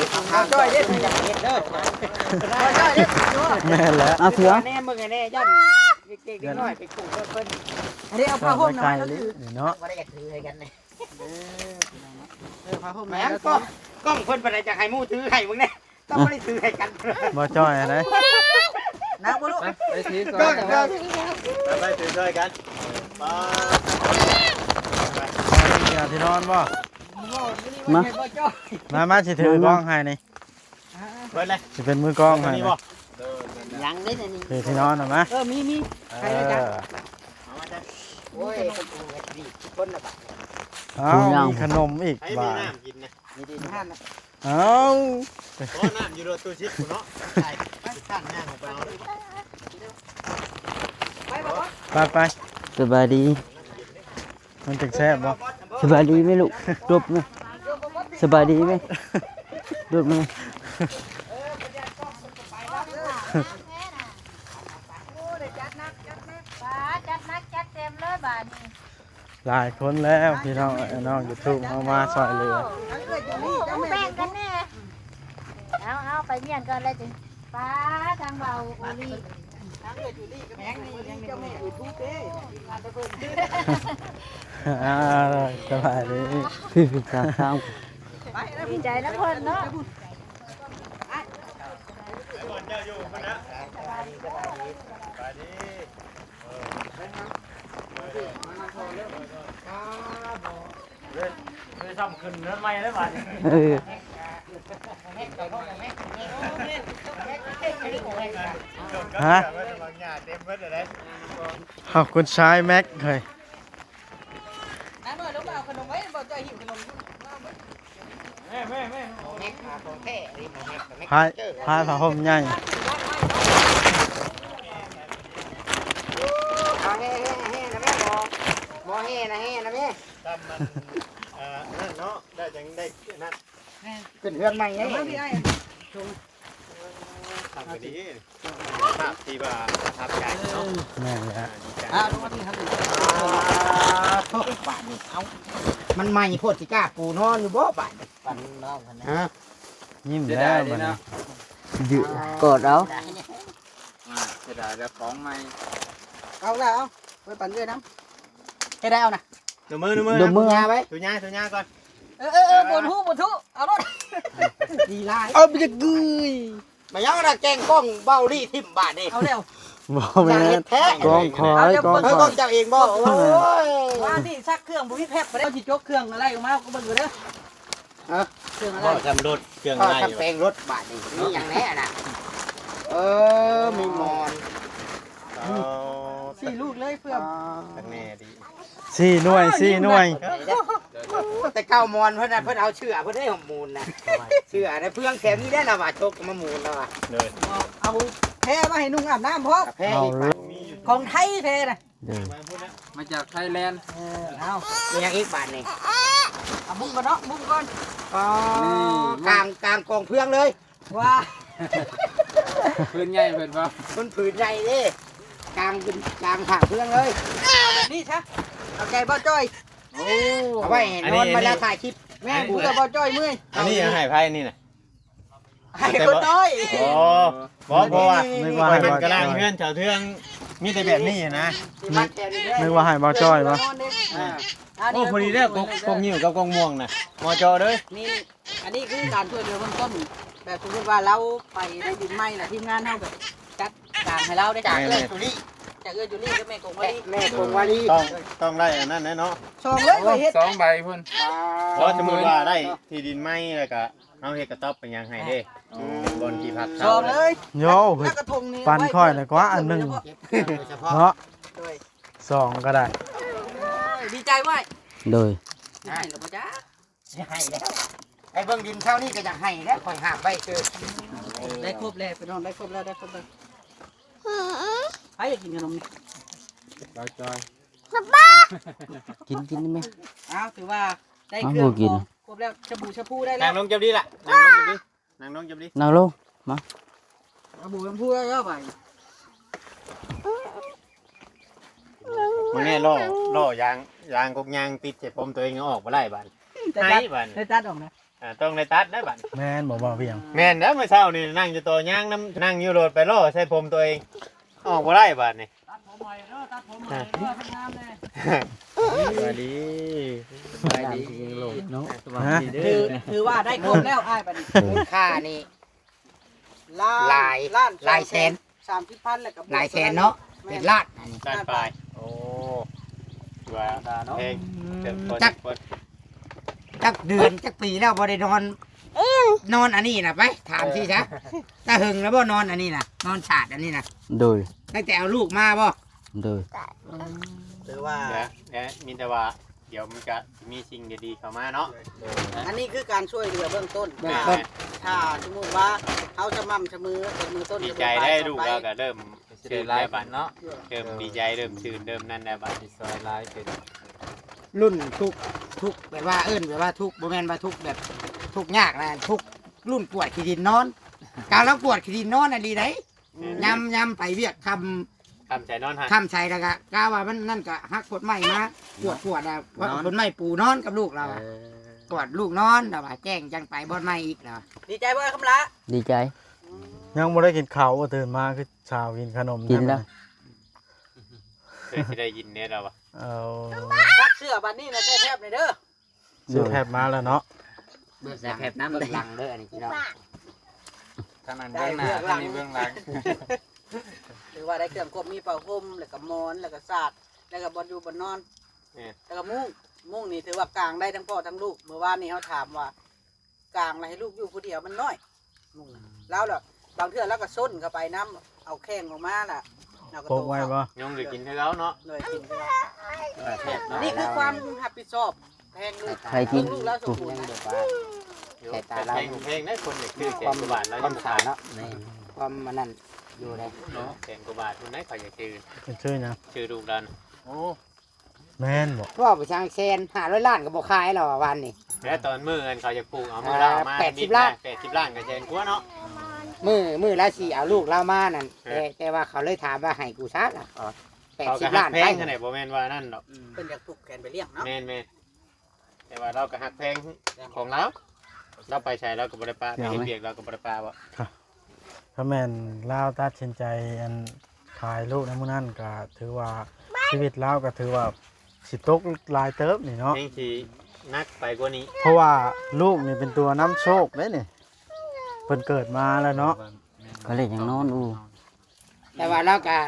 ບໍ່ຈ່ອຍເດ້ ບໍ່ຈ່ອຍເດ້ ແມ່ນແຫຼະ ອາ ເສືອ ແນມເບິ່ງແນ່ ຢ້ານເດັກໆນ້ອຍໄປກູດເພິ່ນ ອັນນີ້ເອົາຜ້າຫົ່ມນຳໃຫ້ລາວຖື ນີ້ເນາະ ບໍ່ໄດ້ຢາກຖືໃຫ້ກັນ ເອີ ພີ່ນ້ອງເນາະ ເອີ ຜ້າຫົ່ມ ແມ່ນ ກໍ ກ້ອງເພິ່ນປານໃດ ຈະໃຫ້ໝູ່ຖືໃຫ້ເບິ່ງແນ່ ຕ້ອງບໍ່ໄດ້ຖືໃຫ້ກັນ ບໍ່ຈ່ອຍຫັ້ນໃດ ໜາວບໍ່ລູກ ໄປ ໄປຖືຊ່ອຍກັນ ໄປ ໄປ ຖືຊ່ອຍກັນ ໄປ ໄປ ທີ່ນອນບໍ່? ມາ ມາ ມາ ຊິຖືກ້ອງໃຫ້ນີ້ ເບິດເລີຍ ຊິເປັນມືກ້ອງໃຫ້ນີ້ບໍ່? ຍັງເດ້ອັນນີ້ ເອີ ທີ່ນອນນະມາ ເອີ ມີ ມີ ໃຫ້ແລ້ວຈ້ະ ເອີ ໂອ້ຍ ເປັນຜູ້ເຮັດດີທຸກຄົນລະບາດ ເອົ້າ ມີຂະໜົມອີກບາດ ໃຜມີນ້ຳກິນນະ ມີດີນ້ຳນະ ເອົ້າ ໂອ້ ນ້ຳຢູ່ລົດຕູ້ຊິບພຸ້ນເນາະ ໄປ ຂ້າງຍ່າງອອກໄປເອົາ ໄປ ໄປ ໄປ ສະບາຍດີ ມັນຈັ່ງແຊບບໍ່? ສະບາຍດີແມ່ລູກ ຈົບແມ່ ສະບາຍດີແມ່ ຈົບແມ່ ຈັດໜັກຈັດເຕັມເລີຍບາດນີ້ ຫຼາຍຄົນແລ້ວພີ່ນ້ອງເອີຍ ນ້ອງຢູທູບເຮົາມາຊ່ອຍເຫຼືອ ແບ່ງກັນແດ່ ເອົາໆ ໄປມ້ຽນກ່ອນແລ້ວຈຶ່ງ ປ້າ ທາງເບົາໂອລີ ທາງເອື້ອຍຈູລີກັບແມ່ງນີ້ຍັງມີເຈົ້າແມ່ຢູທູບເດ້ ອ່າ ສະບາຍດີ ພີ່ໆ ທາງ ດີໃຈນຳເພິ່ນເນາະ ເລີຍ ເລີຍຊ້ຳຂຶ້ນເຮືອນໃໝ່ເລີຍບາດນີ້ ເອີ ຮະ ເອົາ ຄຸນຊາຍແມັກເຮີ້ຍ ນາງນ້ອຍລົງມາເອົາຂະໜົມໄວ້ ບໍ່ຈ່ອຍຫິ້ວຂະໜົມ ແມ່ ແມ່ ແມ່ ແມັກ ຂອງແທ້ ນີ້ຂອງແມັກ ແມັກ ພາຍ ພາຍຜ້າຫົ່ມໃຫຍ່ ເອົາແຫ່ ແຫ່ ແຫ່ນະແມ່ ໝໍ ໝໍແຫ່ນະ ແຫ່ນະແມ່ ຊ້ຳມັນ ເອີ ນັ້ນເນາະ ໄດ້ຈັ່ງໄດ້ນັ້ນ ແມ່ນ ຂຶ້ນເຮືອນໃໝ່ເດ້ ເອົາມາພີ່ອ້າຍ ທຳກະດີ ພາບທີ່ວ່າປະທັບໃຈເນາະ ເອີ ແມ່ນແຫຼະ ອ່າ ດີໃຈ ອ່າ ລົງມາທີ່ ອ່າ ໂທ້ ບາດນີ້ ເອົ້າ ມັນໃໝ່ໂພດ ຊິກ້າປູນອນຢູ່ບໍ່ບາດນີ້ ປັ່ນນ້ອງຫັ້ນນະ ຮະ ຍິ້ມແລ້ວບາດນີ້ ເສຍດາຍເດ້ເນາະ ຢື້ ກອດເອົາ ອ່າ ເສຍດາຍແລ້ວຂອງໃໝ່ ເອົາລະ ເອົາ ໄວ້ປັນເອື້ອຍນຳ ເຮັດໄດ້ເອົານະ ດູມື ດູມື ດູມື ຍາໄວ້ ດູຍາ ດູຍາກ່ອນ ເອີ ເອີ ເອີ ບໍ່ຮູ້ ບໍ່ຮູ້ ເອົາໂລດ ດີຫຼາຍ ເອົາໄປເລີຍ ມາຫຍັງນະ ແກງກ້ອງເບົາລີ້ຖິ້ມບາດນີ້ ເອົາແລ້ວ ບໍ່ແມ່ນ ກ້ອງຂ້ອຍ ກ້ອງຂ້ອຍ ເອີ ກ້ອງເຈົ້າເອງບໍ່ ໂອ້ຍ ວ່ານີ້ຊັກເຄື່ອງບໍ່ມີແພັບ ບໍ່ໄດ້ຊິຈົກເຄື່ອງອະໄລອອກມາ ກໍເບິ່ງເດີ ຮະ ເຄື່ອງອະໄລ ເວົ້າທຳລົດ ເຄື່ອງອະໄລ ເວົ້າທຳແປງລົດບາດນີ້ ມີຫຍັງແດ່ນະ ເອີ ມີໝອນ ເອົາ ສີ່ລູກເລີຍ ເພື່ອ ອ່າ ຄັກແນ່ດີ ສີ່ໜ່ວຍ ສີ່ໜ່ວຍ ແຕ່ເກົ່າໝອນເພິ່ນນະ ເພິ່ນເອົາເຊື້ອເພິ່ນໄດ້ຫອມມູນນະ ເຊື້ອນະເພື່ອງແຖວນີ້ແຫຼະລະວ່າ ຈົກມາມູນລະວ່າ ເດີ ເອົາແພມາໃຫ້ນຸ່ງອາບນ້ຳພ້ອມ ແພອີກ ຂອງໄທແພນະ ເດີ ມາຈາກໄທແລນ ເອີ ເອົາ ມີຫຍັງອີກບາດນີ້ ເອົາມຸ້ງກ່ອນເນາະ ມຸ້ງກ່ອນ ອໍ ນີ້ ກາງ ກາງກອງເພື່ອງເລີຍ ວ່າ ຜືນໃຫຍ່ເພິ່ນບໍ່ ມັນຜືນໃຫຍ່ເດ້ ກາງເປັນກາງຜ້າເພື່ອງເລີຍ ແບບນີ້ຊະ ເອົາໃຈບໍ່ຈ້ອຍ ໂອ້ ເອົາໄວ້ໃຫ້ນອນມາແລ້ວຖ່າຍຄລິບ ແມ່ນ ເພື່ອບໍ່ຈ້ອຍເມື່ອຍ ອັນນີ້ໃຫ້ໃຜນີ້ນະ ໃຫ້ຄົນນ້ອຍ ອໍ ບໍ່ ເພາະວ່າ ນຶກວ່າໃຫ້ ຂ້ອຍເຫັນກະລາງເຮືອນແຖວເທິງ ມີແຕ່ແບບນີ້ນະ ນຶກວ່າໃຫ້ບໍ່ຈ້ອຍບໍ່ ອ່າ ໂອ້ ພໍດີແລ້ວ ກົກ ກົກງິ້ວກັບກົກມ່ວງນະ ໝໍເຈາະເດີ ນີ້ ອັນນີ້ຄືການຊ່ວຍເຫຼືອເບື້ອງຕົ້ນ ແບບສົມມຸດວ່າລາວໄປໄດ້ດິນໃໝ່ລະ ທີມງານເຮົາແບບຈັດການໃຫ້ລາວເດ້ ຈາກເອື້ອຍຈູລີ ຈາກເອື້ອຍຈູລີກັບແມ່ກົງວາລີ ແມ່ ແມ່ກົງວາລີ ຕ້ອງ ຕ້ອງໄດ້ອັນນັ້ນແຫຼະເນາະ ສອງເລີຍ ຂ້ອຍເຮັດ ສອງໃບພຸ້ນ ອໍ ສົມມຸດວ່າໄດ້ທີ່ດິນໃໝ່ ແລ້ວກະເຮົາເຮັດກະຕ໊ອບເປັນຫຍັງໃຫ້ເດ້ ອືມ ເປັນບ່ອນທີ່ພັກເຊົາ ສອງເລີຍ ໂຍ ແລ້ວກະຖົງນີ້ ປັນຂ້ອຍນະກວ່າອັນໜຶ່ງ ເນາະ ໂດຍ ສອງກໍໄດ້ ດີໃຈໄວ້ ໂດຍ ໃຫ້ລະບໍ່ຈ້າ ຊິໃຫ້ແລ້ວ ໄປເບິ່ງດິນເຊົ້ານີ້ກໍຢາກໃຫ້ແລ້ວ ຂ້ອຍຫາບໄວ້ຊື່ ໄດ້ຄົບແລ້ວພີ່ນ້ອງ ໄດ້ຄົບແລ້ວ ໄດ້ຄົບແລ້ວ ໃຜຢາກກິນຂະໜົມນີ້ ບ່າວຈອຍ ກິນ ກິນໄດ້ໄໝ ອ້າວ ຖືວ່າໄດ້ເຄື່ອງຂອງຄົບແລ້ວ ຊາບູຊາພູໄດ້ແລ້ວ ນັ່ງລົງຈັບດີລະ ນັ່ງລົງຈັບດີ ນັ່ງລົງ ມາ ຊາບູຊາພູໄດ້ແລ້ວບາດນີ້ ມື້ນີ້ລໍ້ ລໍ້ຢາງ ຢາງກົກຍາງຕິດໃສ່ຜົມຕົວເອງ ເອົາອອກບໍ່ໄດ້ບາດ ໄດ້ບາດ ໄດ້ຕັດອອກນະ ອ່າ ຕ້ອງໄດ້ຕັດໄດ້ບາດ ແມ່ນບໍ່ ບ່າວວຽງ ແມ່ນແລ້ວ ມື້ເຊົ້ານີ້ນັ່ງຢູ່ຕໍ່ຍາງນຳ ນັ່ງຢູ່ໂລດໄປລໍ້ໃສ່ຜົມຕົວເອງ ອອກບໍ່ໄດ້ບາດນີ້ ຕັດຜົມໃໝ່ເດີ ຕັດຜົມໃໝ່ເດີ ໃຫ້ງາມແດ່ ສະບາຍດີ ສະບາຍດີ ເນາະ ສະບາຍດີເດີ ຖື ຖືວ່າໄດ້ຄົບແລ້ວອ້າຍບາດນີ້ ມູນຄ່ານີ້ ຫຼາຍ ຫຼາຍແສນ ສາມສິບພັນ ແລ້ວກໍບວກ ຫຼາຍແສນເນາະ ແມ່ນ ເປັນລ້ານ ລ້ານປາຍ ໂອ້ ຖືວ່າແພງ ອືມ ເຖິງພໍສົມຄວນ ຈັກເດືອນຈັກປີແລ້ວບໍ່ໄດ້ນອນ ນອນອັນນີ້ນະ ໄປຖາມຊິຊະ ຕາເຫິງແລ້ວບໍ່ນອນອັນນີ້ນະ ນອນສາດອັນນີ້ນະ? ໂດຍ ຕັ້ງແຕ່ເອົາລູກມາບໍ່? ໂດຍ ອືມ ຖືວ່າ ແລະ ແລະມີແຕ່ວ່າ ດຽວມັນກະຊິມີສິ່ງດີໆເຂົ້າມາເນາະ. ອັນນີ້ຄືການຊ່ວຍເຫຼືອເບື້ອງຕົ້ນ ເບື້ອງຕົ້ນ ຖ້າ ຖ້າສົມມຸດວ່າເຮົາສະໝ່ຳສະເໝີ ສະເໝີຕົ້ນ ດີໃຈໄດ້ ສະເໝີປາຍ ຕໍ່ໄປ ລູກເຮົາກະເລີ່ມຊື່ນແລ້ວບາດເນາະ ເລີ່ມດີໃຈ ເລີ່ມຊື່ນ ເລີ່ມນັ້ນແລ້ວບາດ ຊິຊ່ອຍຫຼາຍຂຶ້ນ ລຸ້ນທຸກ ທຸກແບບວ່າ ເອີ້ນແບບວ່າທຸກ ບໍ່ແມ່ນວ່າທຸກແບບທຸກຍາກນະ ທຸກລຸ້ນກວາດຂີ້ດິນນອນ ກາລະກວາດຂີ້ດິນນອນອີ່ຫຼີໃດ ອືມ ຍາມ ຍາມໄປວຽກຄ່ຳ ຄ່ຳໃສນອນຫັ້ນ ຄ່ຳໃສແລ້ວກະ ກະວ່າມັນນັ້ນກະຫັກຂົນໄມ້ມາ ກວດ ກວດ ອືມ ນອນ ຂົນໄມ້ປູນອນກັບລູກລາວ ເອີ ກວດລູກນອນ ລາວວ່າແຈ້ງຈັ່ງໄປບ່ອນໃໝ່ອີກລາວ ດີໃຈບໍ່ຄຳລະ? ດີໃຈ ອືມ ຍັງບໍ່ໄດ້ກິນເຂົ້າ ຕື່ນມາຄືສາວກິນຂະໜົມ ກິນແລ້ວ ແທ້ ເຄີຍຊິໄດ້ຍິນແດ່ລາວວ່າ ເອົາ ຊັກເສື້ອບາດນີ້ນະ ໃສ່ແຟັບແດ່ເດີ. ຊື້ແຟັບມາແລ້ວເນາະ ເບື້ອງ ໃສ່ແຟັບນຳ ເບື້ອງຫຼັງເດີອັນນີ້ພີ່ນ້ອງ ທາງນັ້ນເບື້ອງໜ້າ ທາງນີ້ເບື້ອງຫຼັງ ຖືວ່າໄດ້ເຄື່ອງຄົບ ມີຜ້າຫົ່ມ ແລ້ວກະໝອນ ແລ້ວກະສາດ ແລ້ວກະບ່ອນຢູ່ບ່ອນນອນ ແມ່ນ ແລ້ວກະມຸ້ງ ມຸ້ງນີ້ຖືວ່າກາງໄດ້ທັງພໍ່ທັງລູກ ມື້ວານນີ້ເຮົາຖາມວ່າ ກາງລະໃຫ້ລູກຢູ່ຜູ້ດຽວມັນນ້ອຍ ອືມ ລາວລະ ບາງເທື່ອລາວກະຊົນເຂົ້າໄປນຳ ເອົາແຂ້ງອອກມາລະ ເອົາກະໂຕເຂົ້າ ຍົງກະກິນຄືເກົ່າເນາະ ໂດຍ ກິນຄືເກົ່າ ແຊບເນາະ ນີ້ຄືຄວາມຮັບຜິດຊອບແທນລູກ ໃຜກິນ ລູກລາວສົມບູນ ໃສ່ຕາລາວ ແພງ ແພງເດ້ ຄົນຢາກຊື້ແສນກວ່າບາດລາວ ຄວາມສາເນາະ ແມ່ນ ຄວາມອັນນັ້ນຢູ່ເດ້ ເນາະ ແສນກວ່າບາດພຸ້ນໃດ ຂ້ອຍຢາກຊື້ ເປັນຊື່ຫຍັງ ຊື່ລູກລາວ ໂອ້ ແມ່ນບໍ່? ເວົ້າໄປຊ່າງແສນ ຫ້າຮ້ອຍລ້ານກໍບໍ່ຂາຍແລ້ວວ່າວານນີ້ ແລ້ວຕອນມື້ນັ້ນເຂົາຢາກປູກເອົາ ມື້ລາວເອົາມາ ແປດສິບລ້ານ ແປດສິບລ້ານກໍແສນກວ່າເນາະ ມື້ ມື້ລາວຊິເອົາລູກລາວມານັ້ນ ເອີ ແຕ່ ແຕ່ວ່າເຂົາເລີຍຖາມວ່າໃຫ້ກູຊາລະ ເອີ ແປດສິບລ້ານ ເຂົາກໍຮັກແພງ ໄປ ຫັ້ນແຫຼະ ບໍ່ແມ່ນວ່ານັ້ນດອກ ອືມ ເພິ່ນຢາກຜູກແຂນໄປລ້ຽງເນາະ ແມ່ນໆ ແຕ່ວ່າລາວກໍຮັກແພງຂອງລາວ ລາວໄປໃສລາວກໍບໍ່ໄດ້ປະ ໄປເຮັດວຽກລາວກໍບໍ່ໄດ້ປະບໍ່ ຖ້າແມ່ນລາວຕັດສິນໃຈອັນຂາຍລູກໃນມື້ນັ້ນ ກໍຖືວ່າຊີວິດລາວກໍຖືວ່າຊິຕົກຫຼາຍເຕີບນີ້ເນາະ ແຮງຊິໜັກໄປກວ່ານີ້ ເພາະວ່າລູກນີ້ເປັນຕົວນຳໂຊກເດ້ນີ້ ເພິ່ນເກີດມາແລ້ວເນາະ ກໍເລີຍຍັງນອນຢູ່ ແຕ່ວ່າລາວກະ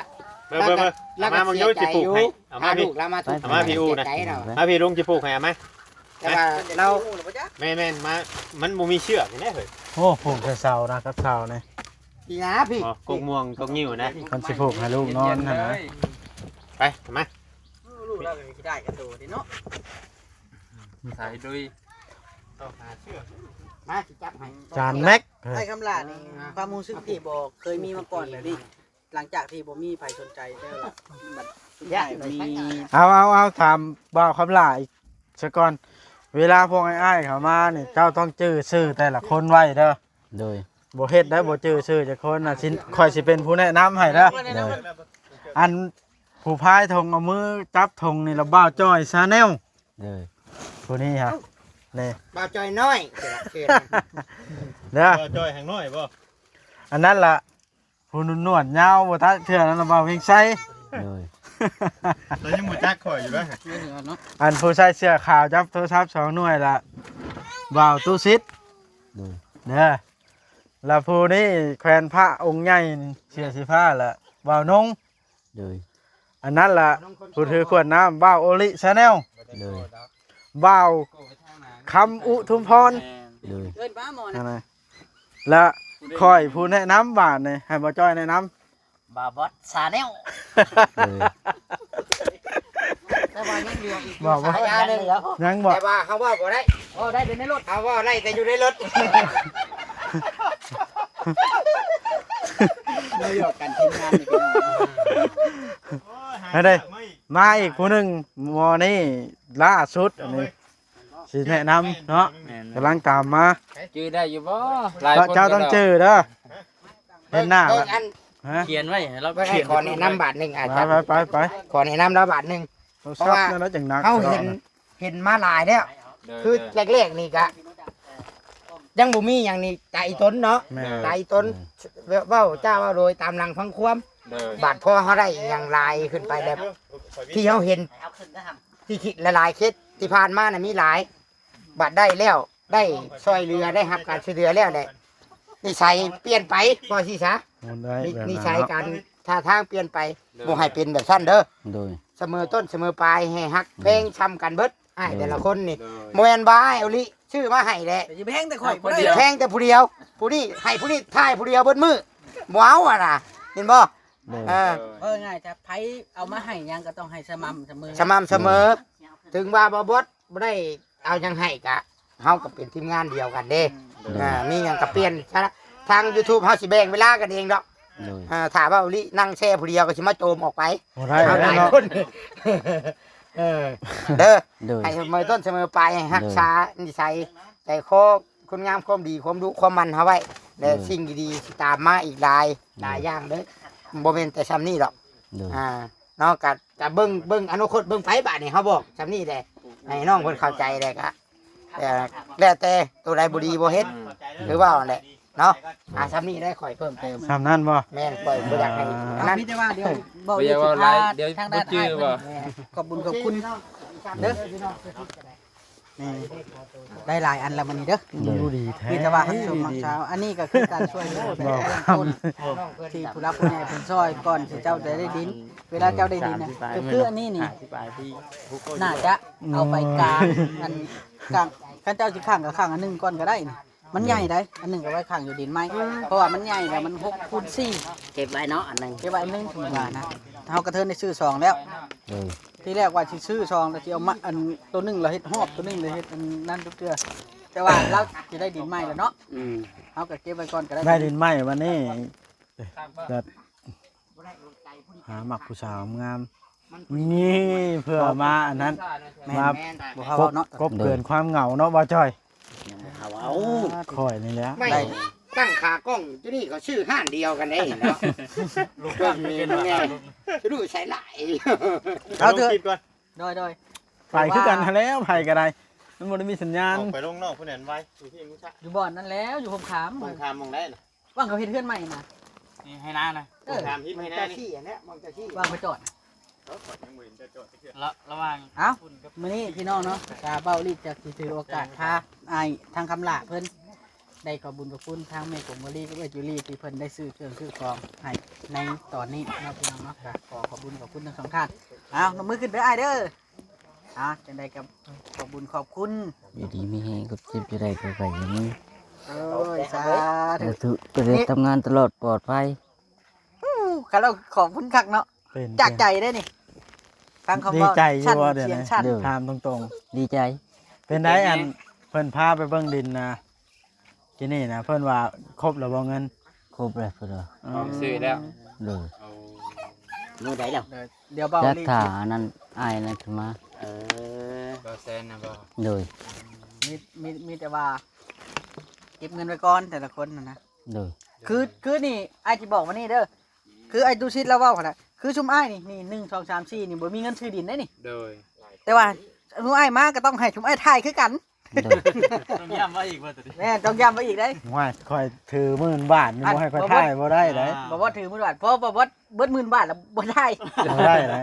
ເບິ່ງ ລາວກະ ເບິ່ງ ລາວກະເສຍໃຈຢູ່ ເອົາມາ ເອົາມາ ພາລູກລາວມາທຸກ ເອົາມາພີ່ອູ້ນະ ເສຍໃຈລາວ ມາພີ່ລຸງຊິຜູກໃຫ້ ເອົາມາ ແຕ່ວ່າລາວ ແມ່ນໆ ມາ ມັນບໍ່ມີເຊືອກນີ້ເຮີ້ຍ ໂອ້ ຜູກແຕ່ເສົານະ ກັບເສົານີ້ ນີ້ນະພີ່ ບໍ່ ກົກມ່ວງກົກງິ້ວນະ ມັນຊິຜູກໃຫ້ລູກນອນຫັ້ນນະ ໄປ ເອົາມາ ລູກລາວກໍຊິໄດ້ກັບໂຕເດ້ເນາະ ສາຍລຸຍ ຕ້ອງຫາເຊືອກ ມາຊິຈັບໃຫ້ ຈານແມັກ ອ້າຍຄຳຫຼ້ານີ້ ຄວາມຮູ້ສຶກທີ່ບໍ່ເຄີຍມີມາກ່ອນແບບນີ້ ຫຼັງຈາກທີ່ບໍ່ມີໃຜສົນໃຈແລ້ວລະ ບັດສຸດທ້າຍມີ ເອົາ ເອົາ ເອົາ ຖາມບ່າວຄຳຫຼ້າອີກສາກ່ອນ ເວລາພວກອ້າຍໆເຂົ້າມານີ້ ເຈົ້າຕ້ອງຈື່ຊື່ແຕ່ລະຄົນໄວ້ເດີ ໂດຍ ບໍ່ເຮັດໄດ້ ບໍ່ຈື່ຊື່ຈັກຄົນນະ ຊິ ຂ້ອຍຊິເປັນຜູ້ແນະນຳໃຫ້ເດີ ໂດຍ ອັນຜູ້ພາຍຖົງ ເອົາມືຈັບຖົງນີ້ລະ ບ່າວຈ້ອຍ Channel ເອີ ຜູ້ນີ້ຮະ ເອົ້າ ນີ້ ບ່າວຈ້ອຍນ້ອຍ ເດີ ບ່າວຈ້ອຍຫາງນ້ອຍບໍ່ ອັນນັ້ນລະ ຜູ້ໜວດຍາວບໍ່ຕັດເທື່ອນັ້ນລະ ບ່າວວຽງໄຊ ໂດຍ ລາວຍັງບໍ່ຈັກຂ້ອຍຢູ່ເດີ ອັນຜູ້ໃສ່ເສື້ອຂາວຈັບໂທລະສັບສອງໜ່ວຍລະ ບ່າວຕຸສິດ ໂດຍ ເດີ ລະຜູ້ນີ້ແຂວນພະອົງໃຫຍ່ ເສື້ອສີຟ້າລະ ບ່າວນົງ ໂດຍ ອັນນັ້ນລະ ຜູ້ຖືຂວດນ້ຳ ບ່າວໂອລິ Channel ໂດຍ ບ່າວຄຳອຸທຸມພອນ ໂດຍ ເອີ້ນປ້າໝໍນະ ລະຂ້ອຍຜູ້ແນະນຳບາດນີ້ ໃຫ້ບ່າວຈ້ອຍແນະນຳ ບ່າວບອດ Channel ໂດຍ ແຕ່ວ່າຍັງເຫຼືອອີກ ບ່າວບອດ ສາຍາໜຶ່ງ ຍັງບໍ່ ແຕ່ວ່າເຮົາເວົ້າບໍ່ໄດ້ ເວົ້າໄດ້ແຕ່ໃນລົດ ເຮົາເວົ້າໄດ້ແຕ່ຢູ່ໃນລົດ ມາຢອກກັນທີມງານນີ້ພີ່ນ້ອງ ເອົາເດ້ ມາອີກຜູ້ໜຶ່ງ ໝໍນີ້ລ່າສຸດ ອັນນີ້ຊິແນະນຳເນາະ ແມ່ນໆ ກຳລັງຕາມມາ ຈື່ໄດ້ຢູ່ບໍ່? ຫຼາຍຄົນ ເຈົ້າຕ້ອງຈື່ເດີ ເຫັນໜ້າ ເບິ່ງອັນ ຮະ ຂຽນໄວ້ໃຫ້ລາວ ເບິ່ງ ໃຫ້ ຂຽນ ຂໍແນະນຳບາດໜຶ່ງ ອາຈານ ໄປໆໆ ຂໍແນະນຳລາວບາດໜຶ່ງ ໂທລະສັບນັ້ນລະຈັ່ງໜັກ ເພາະວ່າເຮົາເຫັນ ເນາະ ເຫັນມາຫຼາຍແລ້ວ ໂດຍ ຄື ໂດຍ ແລກໆນີ້ກະ ຍັງບໍ່ມີຫຍັງນີ້ ຕາອີຕົນເນາະ ແມ່ນ ຕາອີຕົນ ອືມ ເວົ້າ ເວົ້າຈ້າເວົ້າໂດຍຕາມຫຼັງຟັງຄວາມ ໂດຍ ບາດພໍເຮົາໄດ້ອີ່ຫຍັງຫຼາຍຂຶ້ນໄປແລ້ວ ທີ່ເຮົາເຫັນ ທີ່ຄິດຫຼາຍໆເຂດທີ່ຜ່ານມານະມີຫຼາຍ ບາດໄດ້ແລ້ວ ໄດ້ຊ່ອຍເຫຼືອ ໄດ້ຮັບການຊ່ວຍເຫຼືອແລ້ວແຫຼະ ນິໄສປ່ຽນໄປ ວ່າຊີ້ຊະ ມັນໄດ້ ນິ ນິໄສ ແບບນັ້ນເນາະ ການທ່າທາງປ່ຽນໄປ ໂດຍ ບໍ່ໃຫ້ເປັນແບບຊັ້ນເດີ ໂດຍ ສະເໝີຕົ້ນສະເໝີປາຍ ໃຫ້ຮັກ ໂດຍ ແພງຊ່ຳກັນເບິດ ອ້າຍແຕ່ລະຄົນນີ້ ໂດຍ ບໍ່ແມ່ນວ່າອ້າຍໂອລິຊື້ມາໃຫ້ແຫຼະ ແຕ່ຊິແພງແຕ່ຂ້ອຍບໍ່ໄດ້ດອກ ແພງແຕ່ຜູ້ດຽວ ຜູ້ນີ້ໃຫ້ຜູ້ນີ້ຖ່າຍຜູ້ດຽວເບິດມື້ ບໍ່ເອົາຫັ້ນນະ ເຫັນບໍ່? ໂດຍ ເອີ ເວົ້າງ່າຍໆ ຖ້າໃຜເອົາມາໃຫ້ຫຍັງກໍຕ້ອງໃຫ້ສະໝ່ຳສະເໝີ ສະໝ່ຳສະເໝີ ເອີ ເຖິງວ່າບໍ່ ບໍ່ ບໍ່ໄດ້ເອົາຫຍັງໃຫ້ກະ ເຮົາກໍເປັນທີມງານດຽວກັນເດ້ ໂດຍ ອ່າ ມີຫຍັງກໍປ່ຽນ ທາງ ທາງຢູທູບເຮົາຊິແບ່ງເວລາກັນເອງດອກ ໂດຍ ອ່າ ຖ້າວ່າອີ່ຫຼີນັ່ງແຊ່ຜູ້ດຽວກໍຊິມາໂຈມອອກໄປ ບໍ່ໄດ້ ເຮົາຫຼາຍ ແລ້ວເນາະ ຄົນ ເອີ ເດີ ໂດຍ ໃຫ້ສະເໝີຕົ້ນສະເໝີປາຍ ໃຫ້ຮັກ ໂດຍ ສານິໄສໃຈຄໍ ຄຸນງາມຄວາມດີ ຄວາມດຸຄວາມໝັ່ນເຮົາໄວ້ ແລະ ໂດຍ ສິ່ງດີໆຊິຕາມມາອີກຫຼາຍ ໂດຍ ຫຼາຍຢ່າງເດີ ບໍ່ແມ່ນແຕ່ຊ່ຳນີ້ດອກ ໂດຍ ອ່າ ເນາະ ກະ ກະເບິ່ງ ເບິ່ງອະນາຄົດເບິ່ງໄປ ບາດນີ້ເຮົາບອກຊ່ຳນີ້ແຫຼະ ໃຫ້ນ້ອງເພິ່ນເຂົ້າໃຈແຫຼະ ກະ ເອີ ແລ້ວແຕ່ ໂຕໃດບໍ່ດີບໍ່ເຮັດ ອືມ ຄືເວົ້າຫັ້ນແຫຼະເນາະ ອ່າ ຊ່ຳນີ້ໄດ້ ຂ້ອຍເພີ່ມເຕີມ ຊ່ຳນັ້ນບໍ່? ແມ່ນ ຂ້ອຍບໍ່ຢາກໃຫ້ອັນນັ້ນ ມີແຕ່ວ່າດຽວເວົ້າ ດຽວຊິພາທາງດ້ານອ້າຍເພິ່ນ ແມ່ນ ຂອບບຸນຂອບຄຸນເດີ ນີ້ ໄດ້ຫຼາຍອັນລະມື້ນີ້ເດີ ໂດຍ ຢູ່ດີແທ້ ມີແຕ່ວ່າຮັກຊົມຮັກສາ ອັນນີ້ກໍຄືການຊ່ວຍເຫຼືອເບື້ອງຕົ້ນ ທີ່ຜູ້ຫຼັກຜູ້ໃຫຍ່ເພິ່ນຊ່ອຍກ່ອນທີ່ເຈົ້າຈະໄດ້ດິນ ເວລາເຈົ້າໄດ້ດິນນະ ກໍຄືອັນນີ້ນີ້ ໜ້າຈະເອົາໄປກາງ ອັນກາງ ຄັນເຈົ້າຊິຂ້າງກໍຂ້າງອັນໜຶ່ງກ່ອນກໍໄດ້ນີ້ ມັນໃຫຍ່ໃດ໋ ອັນໜຶ່ງກໍໄວ້ຂ້າງຢູ່ດິນໃໝ່ ເພາະວ່າມັນໃຫຍ່ແລ້ວ ມັນຫົກຄູນສີ່ ເກັບໄວ້ເນາະ ອັນໜຶ່ງ ເກັບໄວ້ອັນໜຶ່ງ ສົມມຸດວ່ານະ ເຮົາກໍເທີນໄດ້ຊື້ສອງແລ້ວ ໂດຍ ທີແລກວ່າຊິຊື້ສອງ ແລ້ວຊິເອົາມາ ອັນໂຕໜຶ່ງລະເຮັດຮອບ ໂຕໜຶ່ງລະເຮັດອັນນັ້ນທຸກເທື່ອ ແຕ່ວ່າລາວຊິໄດ້ດິນໃໝ່ແລ້ວເນາະ ອືມ ເຮົາກໍເກັບໄວ້ກ່ອນກໍໄດ້ ໄດ້ດິນໃໝ່ບັດນີ້ ແບບ ຫາມັກຜູ້ສາວງາມ ນີ້ ເພື່ອມາອັນນັ້ນ ແມ່ນ ມາ ແມ່ນ ບໍ່ພາເວົ້າເນາະ ກົບເກີນຄວາມເຫງົາເນາະ ບໍ່ຈ່ອຍ ຍັງບໍ່ພາເວົ້າ ຂ້ອຍນີ້ແຫຼະ ໄດ້ ຕັ້ງຂາກ້ອງຢູ່ນີ້ ເຂົາຊື້ຮ້ານດຽວກັນເດ້ເນາະ ລູກຄ້າໄປເປັນແນ່ ສະດຸໃສ່ຫຼາຍ ເອົາເຖາະ ໂດຍ ໂດຍ ໄປຄືກັນຫັ້ນແຫຼ້ວ ໃຜກໍໄດ້ ມັນບໍ່ໄດ້ມີສັນຍານ ອອກໄປລົງນອກພຸ້ນແຫຼະ ໄວ ຢູ່ທີ່ມຸຊະ ຢູ່ບ່ອນນັ້ນແຫຼ້ວ ຢູ່ຫົມຂາມ ຫົມຂາມໝ່ອງໃດນະ? ວ່າງເຂົາເຮັດເຮືອນໃໝ່ນະ ນີ້ໄຮ່ນານະ ເອີ ຕາມທີ່ໄຮ່ນານີ້ ວ່າງໄປຈອດ ລະ ລະຫວ່າງ ເອົ້າ ມື້ນີ້ພີ່ນ້ອງເນາະ ກະເບົາລີດຈະຊິຖືໂອກາດພາອ້າຍທາງຄຳຫຼ້າເພິ່ນ ໄດ້ຂອບບຸນຂອບຄຸນທາງແມ່ກົມມະລີກັບເອື້ອຍຈູລີ ທີ່ເພິ່ນໄດ້ຊື້ເຄື່ອງຊື້ຂອງໃຫ້ໃນຕອນນີ້ເນາະ ພີ່ນ້ອງເນາະ ກະຂໍຂອບບຸນຂອບຄຸນທັງສອງທ່ານ ເອົາ ນົບມືຂຶ້ນເດີອ້າຍເດີ. ອ່າ ຈັ່ງໃດກໍຂອບບຸນຂອບຄຸນ ຢູ່ດີມີແຮງ ເຈັບຈະໄດ້ກໍໄປຢ່າງນີ້ ໂອ້ຍ ສາທຸ ສາທຸ ຈະໄດ້ທຳງານຕະຫຼອດປອດໄພ ໂອ້ ຄັນລາວຂອບຄຸນຄັກເນາະ ເປັນ ຈາກໃຈເດ້ນີ້ ຟັງຄຳເວົ້າ ດີໃຈຢູ່ບໍ່ ຊັ້ນ ດຽວນີ້ ສຽງຊັ້ນ ຖາມຕົງໆ ດີໃຈ ເປັນໄດ ອັນ ເພິ່ນພາໄປເບິ່ງດິນນະ ທີ່ນີ້ນະ ເພິ່ນວ່າຄົບແລ້ວບໍ່ເງິນ? ຄົບແລ້ວເພິ່ນວ່າ ອໍ ຊື້ແລ້ວ ໂດຍ ເອົາ ມື້ໃດແລ້ວ? ດຽວເບົາລີ ຖ້າອັນນັ້ນ ອ້າຍນັ້ນຂຶ້ນມາ ເອີ ເບົາແຊນນະບໍ່? ໂດຍ ມີ ມີ ມີແຕ່ວ່າເກັບເງິນໄວ້ກ່ອນແຕ່ລະຄົນຫັ້ນນະ ໂດຍ ຄື ຄືນີ້ ອ້າຍຊິບອກວ່ານີ້ເດີ ຄືອ້າຍຕຸສິດລາວເວົ້າຫັ້ນນະ ຄືຊຸມອ້າຍນີ້ ນີ້ ໜຶ່ງ ສອງ ສາມ ສີ່ ນີ້ ບໍ່ມີເງິນຊື້ດິນເດ້ນີ້ ໂດຍ ແຕ່ວ່າຊຸມອ້າຍມາກໍຕ້ອງໃຫ້ຊຸມອ້າຍຖ່າຍຄືກັນ ໂດຍ ຕ້ອງຢ້ຳວ່າອີກບໍ່ຕົວນີ້ ແມ່ນ ຕ້ອງຢ້ຳວ່າອີກເດ້ ໂອ້ຍ ຂ້ອຍຖືໝື່ນບາດນີ້ ອັນ ບໍ່ໃຫ້ຂ້ອຍຖ່າຍບໍ່ໄດ້ເດ້ ບໍ່ ບໍ່ຖືໝື່ນບາດ ເພາະບໍ່ ບໍ່ ເບິດໝື່ນບາດແລ້ວບໍ່ຖ່າຍ ບໍ່ໄດ້ເດ້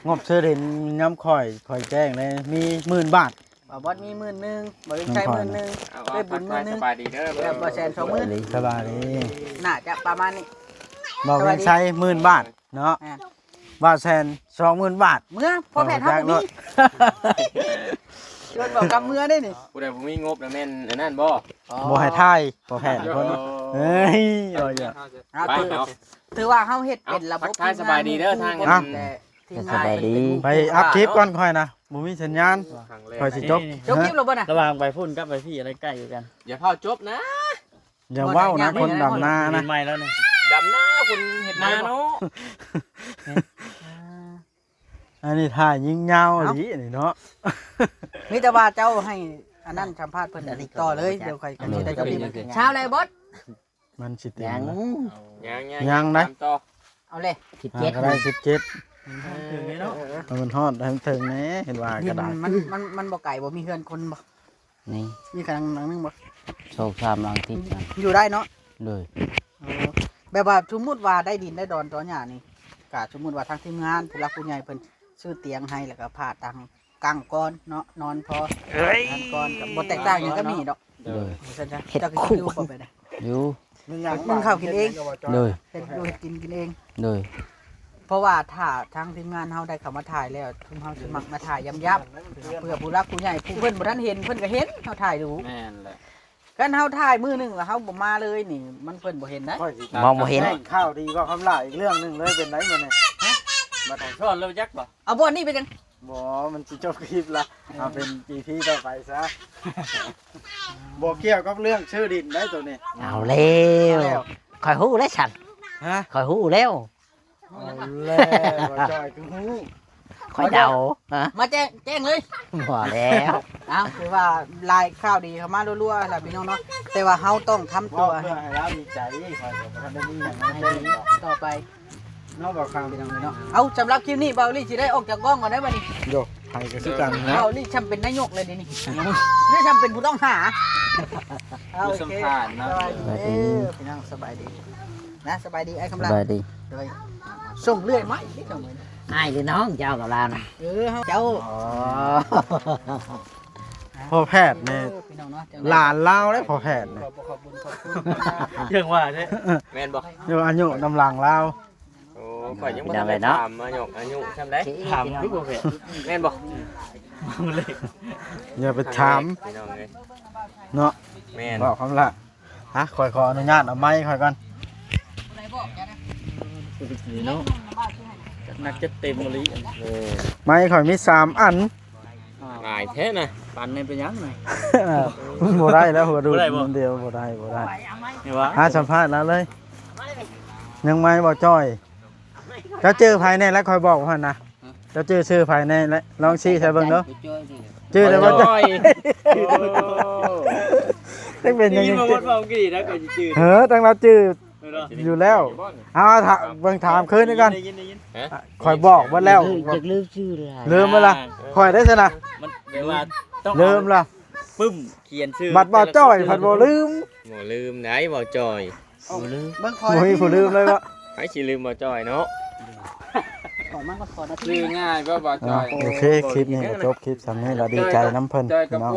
ງົບຊື້ດິນຍາມຂ້ອຍ ຂ້ອຍແຈ້ງເດ້ ມີໝື່ນບາດ ບ່າວບອດມີໝື່ນໜຶ່ງ ບ່າວວິນໄຊໝື່ນໜຶ່ງ ເອື້ອຍບຸນໝື່ນໜຶ່ງ ສະບາຍດີເດີ ແລ້ວບ່າວແຊນສອງໝື່ນ ສະບາຍດີ ໜ້າຈະປະມານນີ້ ບ່າວວິນໄຊໝື່ນບາດເນາະ ແມ່ນ ບ່າວແຊນສອງໝື່ນບາດ ເມືອພໍ່ແພດເຮົາບໍ່ມີ ເພິ່ນບອກກັບເມືອເດ້ນີ້ ຜູ້ໃດບໍ່ມີງົບນະແມ່ນອັນນັ້ນບໍ່? ອໍ ບໍ່ໃຫ້ຖ່າຍ ພໍ່ແພດເພິ່ນ ເອີ ເອີຍ ຖື ຖືວ່າເຮົາເຮັດເປັນລະບົບ ທັກທາຍສະບາຍດີເດີ ທາງ ແຕ່ ສະບາຍດີ ໄປອັບຄລິບກ່ອນຂ້ອຍນະ ບໍ່ມີສັນຍານ ຂ້ອຍຊິຈົບ ຈົບຄລິບແລ້ວບໍ່ນະ? ລະຫວ່າງໄປພຸ້ນກັບໄປພີ້ ອັນໃດໃກ້ກວ່າກັນ? ຢ່າຟ້າວຈົບນະ ຢ່າເວົ້ານະ ຄົນດຳນານະ ໃໝ່ແລ້ວນີ້ ດຳນາ ຄົນເຮັດນາເນາະ ອັນນີ້ຖ່າຍຍິງຍາວອີ່ຫຼີນີ້ເນາະ ມີແຕ່ວ່າເຈົ້າໃຫ້ອັນນັ້ນສຳພາດເພິ່ນອີກຕໍ່ເລີຍ ດຽວຂ້ອຍກໍຊິໄດ້ຈົບຄລິບ ຊາວແລ້ວບໍ? ມັນຊິເຕັມ ຍັງ ຍັງ ຍັງ ຍັງໄດ໋ ຕາມຕໍ່ ເອົາເລີຍ ສິບເຈັດ ກໍໄດ້ສິບເຈັດ ເອີ ເອົາມັນຮອດໃຫ້ມັນເຖິງແດ່ ເຫັນວ່າກໍໄດ້ ມັນ ມັນ ມັນບໍ່ໄກບໍ່ ມີເຮືອນຄົນບໍ່? ນີ້ ມີກັນຫຼັງໜຶ່ງບໍ່? ສອງສາມຫຼັງຕິດກັນ ຢູ່ໄດ້ເນາະ ໂດຍ ເອີ ແບບວ່າສົມມຸດວ່າໄດ້ດິນໄດ້ດອນຕອນຫຍ້ານີ້ ກະສົມມຸດວ່າທາງທີມງານຜູ້ຫຼັກຜູ້ໃຫຍ່ເພິ່ນຊື້ຕຽງໃຫ້ ແລ້ວກໍຜ້າຕັ່ງ ກາງກ່ອນເນາະ ນອນພໍ ເອີຍ ນອນກ່ອນ ກໍບໍ່ແຕກຕ່າງຫຍັງກັບນີ້ດອກ ໂດຍ ເຮັດ ເຈົ້າກໍຊິຢູ່ບໍ່ໄປໄດ້ ຢູ່ ໜຶ່ງເຂົ້າກິນເອງ ໂດຍ ເຮັດຢູ່ເຮັດກິນກິນເອງ ໂດຍ ເພາະວ່າຖ້າທາງທີມງານເຮົາໄດ້ເຂົ້າມາຖ່າຍແລ້ວ ຊຸມເຮົາຊິມັກມາຖ່າຍຢາມໆ ເພື່ອຜູ້ຫຼັກຜູ້ໃຫຍ່ ຜູ້ເພິ່ນບໍ່ທັນເຫັນ ເພິ່ນກໍເຫັນເຮົາຖ່າຍດູ. ແມ່ນແຫຼະ. ຄັນເຮົາຖ່າຍມື້ໜຶ່ງແລ້ວເຮົາບໍ່ມາເລີຍນີ້ ມັນ ເພິ່ນບໍ່ເຫັນໄດ໋. ມອງບໍ່ເຫັນ. ແຈ້ງຂ່າວດີເວົ້າຄຳຫຼາຍອີກເລື່ອງໜຶ່ງເລີຍ ເປັນໄດມື້ນີ້? ຮະ? ມາຖ່າຍສອນແລ້ວຈັກບໍ່? ເອົາບ່ອນນີ້ເປັນຫຍັງ? ບໍ່ ມັນຊິຈົບຄລິບລະ. ເອົາເປັນອີພີຕໍ່ໄປຊະ. ບໍ່ກ່ຽວກັບເລື່ອງຊື້ດິນໄດ໋ໂຕນີ້. ເອົາແລ້ວ ເອົາແລ້ວ. ຂ້ອຍຮູ້ແລ້ວຊັ້ນ. ຮະ? ຂ້ອຍຮູ້ແລ້ວ. ເອົາແລ້ວ ບ່າວຈ້ອຍຄືຮູ້. ຂ້ອຍເດົາ. ຮະ? ມາແຈ້ງ ແຈ້ງເລີຍ. ບໍ່ແລ້ວ. ເອົາ ຖືວ່າຫຼາຍຂ່າວດີເຂົ້າມາລົວໆແລ້ວພີ່ນ້ອງເນາະ ແຕ່ວ່າເຮົາຕ້ອງທຳຕົວ ເວົ້າເພື່ອໃຫ້ລາວດີໃຈ. ຂ້ອຍກໍບໍ່ທັນໄດ້ມີຫຍັງມາແຈ້ງດອກ ຕໍ່ໄປເນາະ ບ່າວຄຳ ພີ່ນ້ອງເນາະ. ເອົາ ສຳລັບຄລິບນີ້ ບ່າວລີຊິໄດ້ອອກຈາກກ້ອງກ່ອນເດີບັດນີ້. ໂດ ໃຜກໍຄືກັນນະ ບ່າວລີຊ່ຳເປັນນາຍົກເລີຍເດນີ້ ຫຼືຊ່ຳເປັນຜູ້ຕ້ອງຫາ. ເອົາ ໂອເຄ ສະບາຍດີເດີພີ່ນ້ອງ ສະບາຍດີນະ ສະບາຍດີອ້າຍຄຳລັດ. ສະບາຍດີ. ໂດຍ ສົ່ງເລື້ອຍໄໝ ອ້າຍຫຼືນ້ອງເຈົ້າກັບລາວນະ? ເອີ ເຈົ້າ. ອໍ ພໍ່ແພດນີ້ ເອີ ພີ່ນ້ອງເນາະ ຫຼານລາວເດ້ ພໍ່ແພດນີ້. ຂອບ ຂອບຄຸນ ຂອບຄຸນ ຈັ່ງວ່າແທ້. ແມ່ນບໍ່? ຢູ່ອາຍຸນຳຫຼັງລາວ. ໂອ້ ຂ້ອຍຍັງບໍ່ທັນໄດ້ຖາມອາຍຸ ອາຍຸຊ່ຳໃດ. ຖາມຄືບໍ່ແມ່ນ ແມ່ນບໍ່? ຢ່າໄປຖາມ ພີ່ນ້ອງເອີຍ ເນາະ. ແມ່ນ ເວົ້າຄຳລະ. ຮະ ຂ້ອຍຂໍອະນຸຍາດເອົາໄມຂ້ອຍກ່ອນ. ນີ້ເນາະ ໜັກຈັດເຕັມອີ່ຫຼີ. ເອີ ໄມຂ້ອຍມີສາມອັນ. ອ້າວ ຫຼາຍແທ້ນະ. ປັນໃຫ້ເປັນຫຍັງນະ? ມັນບໍ່ໄດ້ແລ້ວ ຫົວດູດ ບໍ່ໄດ້ບໍ່? ມັນດຽວ ບໍ່ໄດ້ ບໍ່ໄດ້. ນີ້ຫວາ? ຫາສຳພາດລາວເລີຍ. ຍັງໄມບໍ່ຈ່ອຍ. ເຈົ້າຈື່ໃຜແດ່ລະ ຂ້ອຍບອກຫັ້ນນະ. ເຈົ້າຈື່ຊື່ໃຜແດ່ລະ ລອງຊີ້ໃສ່ເບິ່ງເດີ. ຈື່ໄດ້ບໍ່? ຈ່ອຍ. ຈັ່ງເປັນຫຍັງ? ໄດ້ຍິນມາໝົດວ່າມັນກໍດີນະ ກໍຊິຈື່. ເຮີ ຕັ້ງລາວຈື່ຢູ່ແລ້ວ. ເອົາ ເບິ່ງຖາມຄືນນີ້ກ່ອນ. ຂ້ອຍບອກເບິດແລ້ວ ຢາກລືມຊື່ຫຼາຍ ລືມເບິດລະ. ຂ້ອຍໄດ້ຊັ້ນນະ ມັນແບບວ່າຕ້ອງເອົາປຶ້ມຂຽນຊື່. ບັດບໍ່ຈ່ອຍພັດບໍ່ລືມ. ບໍ່ລືມໄດ໋ ບໍ່ຈ່ອຍ. ບໍ່ລືມ ບໍ່ມີຜູ້ລືມເລີຍເນາະ. ໃຜຊິລືມບໍ່ຈ່ອຍເນາະ. ຂໍມັນກໍຂໍນະ ຊື່ງ່າຍບໍ່ ບໍ່ຈ່ອຍ. ໂອເຄ ຄລິບນີ້ກໍຈົບຄລິບສ່ຳນີ້ລະ ດີໃຈນຳເພິ່ນ ພີ່ນ້ອງ.